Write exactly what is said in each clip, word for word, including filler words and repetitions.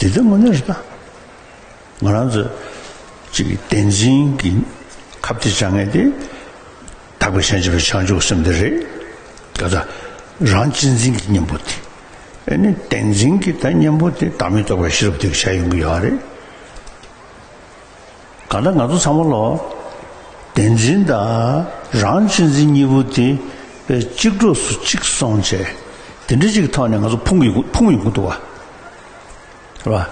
འདི་ལྟ་དངོས་གནས་རེད་ད། ང་རང་ཚོ་གཅིག་གི་བདེན་འཛིན་གྱི་ཁ་གཏད་བཅག་མཁན་དེ་དག་པའི་ཞལ་མཇལ་བའི་བྱང་ཆུབ་སེམས་དེ་རེད། ག་ད་རང་གཅེས་འཛིན་གྱི་གཉེན་པོ་དེ། ཨེ་ནི་བདེན་འཛིན་གྱི་ད་གཉེན་པོ་དེ་བདག་མེད་རྟོགས་པའི་ཤེས་རབ་དེ་གི་བྱ་ཡོང་གི་ཡོད་རེད། གང་ལྟར་ང་ཚོ་ཚང་མ་ལོ་བདེན་འཛིན་དང་རང་གཅེས་འཛིན་གཉིས་པོ་དེ་དཔེ་གཅིག་གྲོགས་སུ་གཅིག་སོང་བྱས་དེ་འདྲ་གཅིག་གི་ཐོག་ནས་ང་ཚོ་ཕུང་གི་ཕུང་ཡོང་གི་འདུག་བ། རེད་བ།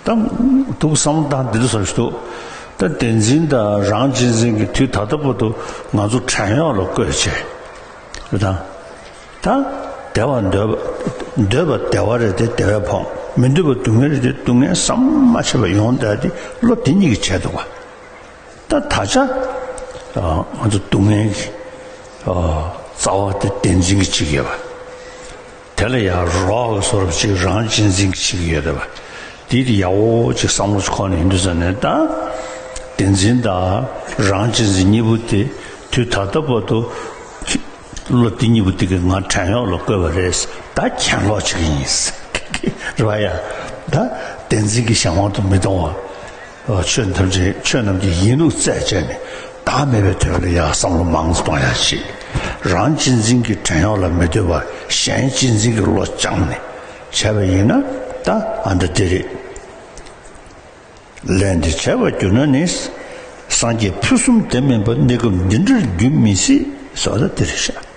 ད་ཐུགས་བསམ་བཏང་འདི་འདྲ་བཟོ་ཞིག་འདུག་ད་བདེན་འཛིན་དང་རང་གཅེས་འཛིན་གྱི་དུས་ད་ལྟ་བར་དུ་ང་ཚོ་བྲན་གཡོག་ལ་བཀོལ་བྱས། རེད་དང་། ད་བདེ་བ་འདོད་པ་འདོད་པ་བདེ་བ་རེད་དེ་བདེ་བས་ཕོངས། མི་འདོད་པ་སྡུག་བསྔལ་རེད་དེ་སྡུག་བསྔལ་ཟམ་མ་ཆད་པ་ཡོང་བསྡད་དེ་བློ་དེ་གཉིས་ཀྱིས་བྱས་འདུག་བ། ད་ད་ཆ་ང་ཚོ་སྡུག་བསྔལ་གྱི་རྩ་བ་དེ་བདེན་འཛིན་གྱི་གཅིག་ཡོད་པ། དེ་ལ་ཡང་རོགས་ཀྱི་བཟོ་འདྲ་གཅིག་རང་གཅེས་འཛིན་གྱི་གཅིག་ཡོད་རེད་པ། དེ་དེ་ཡག་པོ་གཅིག་བསམ་བློ་གཅིག་འཁོར་ནས་ཡིན་དུས་ཙམ་ནས་ད། བདེན་འཛིན་དང་རང་གཅེས་འཛིན་གཉིས་པོ་དེ་དུས་ད་ལྟ་བར་དུ་བློ་དེ་གཉིས་པོ་དེ་གིས་ང་བྲན་གཡོག་ལ་བཀོལ་བ་རེད། ད་གྱེན་ལོག་བྱེད་ཀྱི་ཡིན། རེད་བ་ཡ། ད་བདེན་འཛིན་གྱི་གཞན་དབང་དུ་མི་གཏོང་བ། ཆོས་ཐམས་ཅད་ཆོས་རྣམས་ཀྱི་ཡིན་ལུགས་རྩད་བཅད་ནས་བདག་མེད་པའི་དོན་ལ་ཡང་བསམ་བློ་མང་ཙམ་གཏོང་ཡ་ཞིག་རང་གཅེས་འཛིན་གྱི་བྲན་གཡོག་ལ་མི་ལྟོས་པར་གཞན་གཅེས་འཛིན་གྱི་བློ་བཅངས་ནས་བྱས་པ་ཡིན་ན་ད་ཨ་འདྲ་དེ་རེད། ལས་འདི་བྱས་པར་གྱུར་ན་ནི། སངས་རྒྱས་ཕུན་སུམ་བདེ་མིན་པ་གནས་སྐབས་འདི་འདྲར་འགྱུར་མི་སྲིད་ཟེར་བ་ད་དེ་རེད་ཤག